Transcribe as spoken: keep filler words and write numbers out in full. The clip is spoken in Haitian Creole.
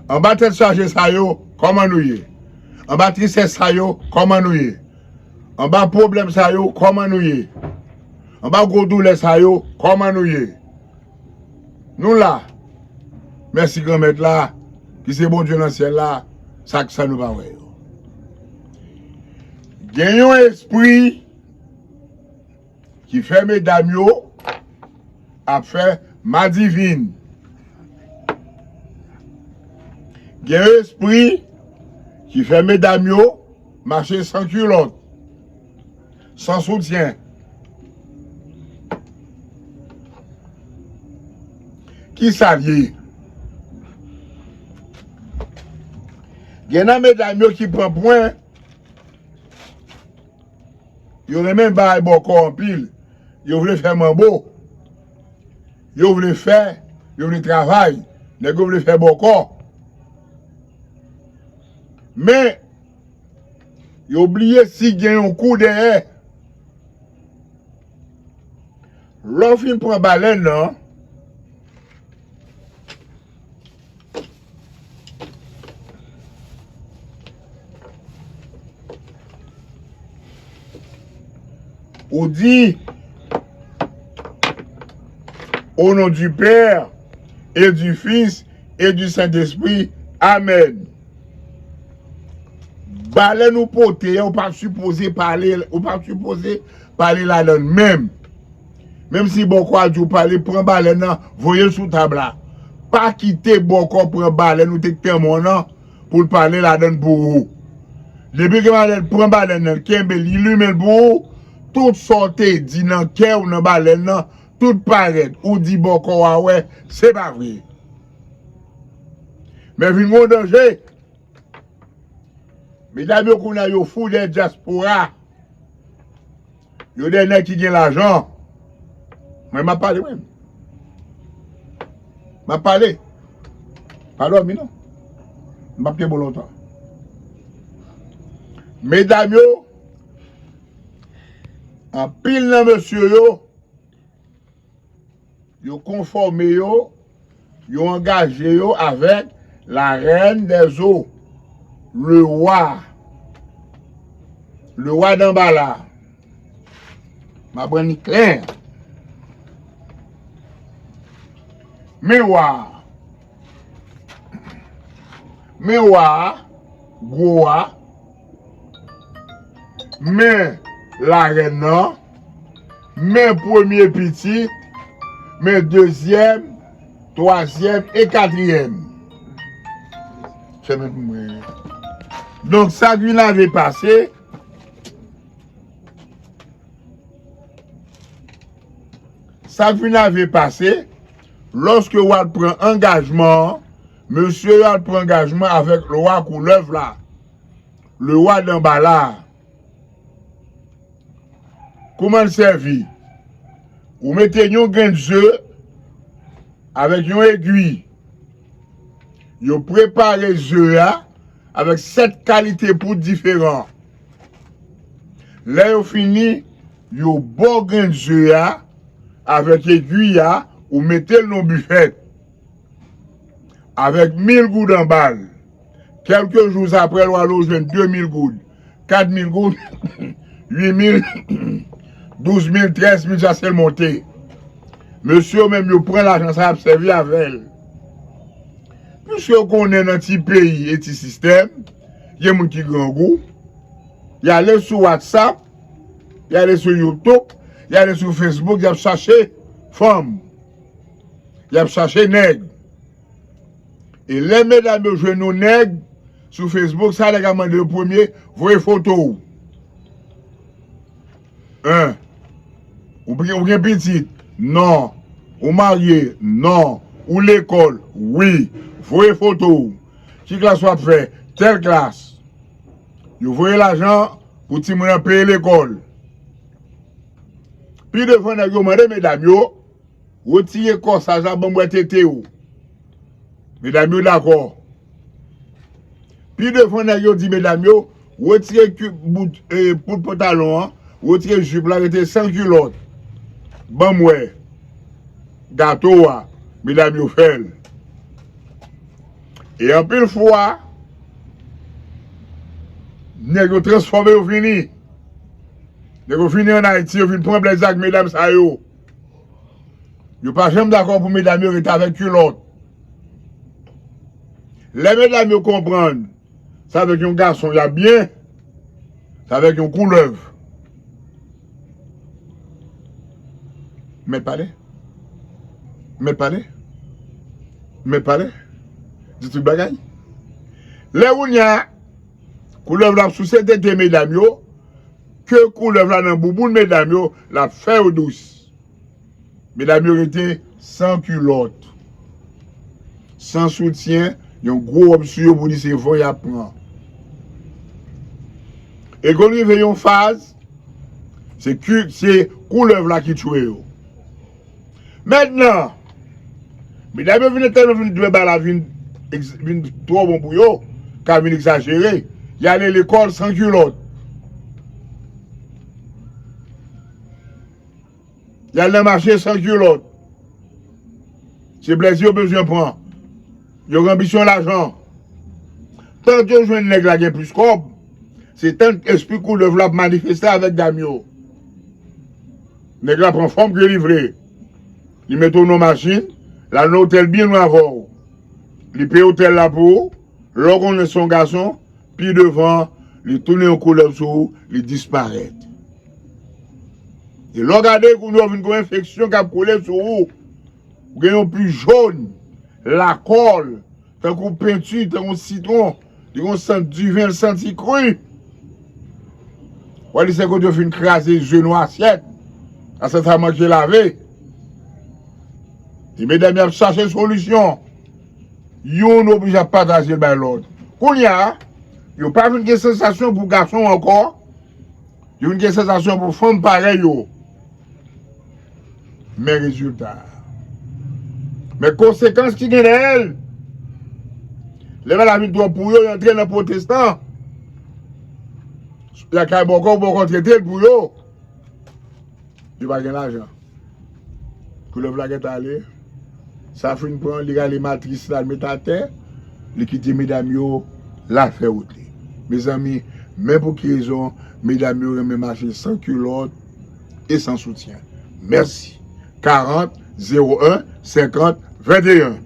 Anba tèt chaje sa yo, kòman nou ye? Anba tristès sa yo, kòman nou ye? Anba pwoblèm sa yo, kòman nou ye? Anba gwo doulè sa yo, kòman nou ye? Nou la. Mèsi Granmèt la, ki se Bondye nan syèl la, sa k sa nou pa wè yo. Gen yon espri ki fè medam yo ap fè madivin. Gen yon espri ki fè medam yo mache san kilòt, san soutyen. Ki sa l ye? Gen nan medam yo ki pran pwen, yo renmen bay bòkò anpil. Yo vle fè manbo. Yo vle fè, yo vle travay. Nèg yo vle fè bòkò. Men, yo bliye si gen yon kou dèyè. Lè w fin pran balèn nan, ou di, au nom du Père et du Fils et du Saint-Esprit. Amen. Balèn ou pote a, ou pa sipoze pale, ou pa sipoze pale ladan l menm. Menm si bòkò a di w pale, pran balèn nan, voye l sou tab la. Pa kite bòkò pran balèn ou te k tanmen w nan pou l pale ladan l pou ou. Depi gen balèn, pran balèn nan, kenbe l, li limen l pou ou. Tout sa w te di nan kè w, nan balèn nan, tout parèt, ou di bòkò a wè, se pa vre. Men vin gen yon danje. Medam yo kounye a yo fou dèyè dyaspora. Yo dèyè nèg ki gen lajan. Mwen m ap pale mwen. M ap pale. Pa dòmi non. M p ap kenbe w lontan. Medam yo, anpil nan mesye yo, yo konfòme yo, yo angaje yo avèk la reine des eaux, le roi, le roi Danbala. M ap rann li klè. Men wa a. Men wa a, gwo wa, men larèn nan, men premye pitit, men dezyèm, twazyèm e katriyèm. Fèmen pou mwen. Donk, sa k vin rive pase, Sa k vin rive pase, lòske w al pran angajman an, mesye yo al pran angajman avèk lwa koulèv la, lwa Danbala a. Kouman l sèvi? Ou mete yon grenn ze avèk yon egwi. Yo prepare ze a avèk sèt kalite poud diferan. Lè yo fini, yo ba w grenn ze a avèk egwi a, ou mete l nan bifèt. Avèk mil goud anba l. Kèlke jou apre, lwa l ou jwenn de mil goud, kat mil goud, uit mil, douz mil, trèz mil, jaske l monte. Mesye yo menm, yo pran lajan sa, y ap sèvi avè l. Piske yo konnen nan ti peyi e ti sistèm, gen moun ki grangou, y ale sou WhatsApp, y ale sou YouTube, y ale sou Facebook, y ap chache fanm, y ap chache nèg. E lè medam yo jwenn yon nèg sou Facebook, sa nèg la mande yo premye, voye foto w. En. Ou gen, ou gen pitit? Non. Ou marye? Non. Ou lekòl? Wi. Voye foto w. Ki klas w ap fè? Tèl klas. Yo voye lajan pou timoun nan peye lekòl. Pi devan, nèg yo mande medam yo, retire kòsaj la, ban m wè tete w. Medam yo dakò. Pi devan, nèg yo di medam yo, retire ki bout, eh, bout pantalon an, retire jip la, rete san kilòt. Ban m wè gato a, medam yo fè l. E anpil fwa, nèg yo transfòme, yo vini. Nèg yo vini ann Ayiti, yo vin pran plezi ak medam sa yo. Yo pa janm dakò pou medam yo rete avèk kilòt. Lè medam yo konprann se avèk yon gason y ap byen, se avèk yon koulèv. Mèt pale. Mèt pale. Mèt pale. Di tout bagay. Lè kounye a, koulèv la ap souse tete medam yo, ke koulèv la nan bouboun medam yo, l ap fè yo dous. Medam yo rete san kilòt, san soutyen, yon gwo wòb sou yo pou di se van y ap pran. E konn rive yon faz, se ki, se koulèv la ki tchwe yo. Mentnan, medam yo vin tèlman vin dwe bagay la vin, vin twò bon pou yo, ka vin egzajere, y ale lekòl san kilòt. Y al nan mache san kilòt. Se plezi yo bezwen pran. Yo gen anbisyon lajan. Tank yo jwenn nèg la gen plis kòb, se tank espri koulèv la ap manifeste avèk dam yo. Nèg la pran fòm ke li vle. Li mete w nan machin, l al nan otèl byen lwen avè w. Li peye otèl la pou ou. Lè w konnen se yon gason, pi devan, li tounen yon koulèv sou ou, li disparèt. E lè w gade, kounye a w vin gen yon enfeksyon k ap kole sou ou. Ou gen yon pli jòn, lakòl, tankou penti, tankou sitwon, li gen yon sant diven, l santi kri. W a di se kote yo fin kraze ze nan asyèt. Asyèt sa manke lave. E medam y ap chache solisyon. Youn oblije ap pataje l bay lòt. Kounye a, yo pa vin gen sansasyon pou gason ankò. Yo vin gen sansasyon pou fanm parèy yo. Men rezilta a. Men konsekans ki gen dèyè l. Lè bagay la vin twòp pou yo, yo antre nan pwotestan. Y a kay bòkò, bòkò trete l pou yo. Yo pa gen lajan. Koulèv la gentan ale. Sa fin pran, li rale matris la, l met atè, li kite medam yo la fè wout li. Mezanmi, men pou ki rezon medam yo renmen mache san kilòt e san soutyen. Mèsi. Karant, zewo en, senkant, venteyen.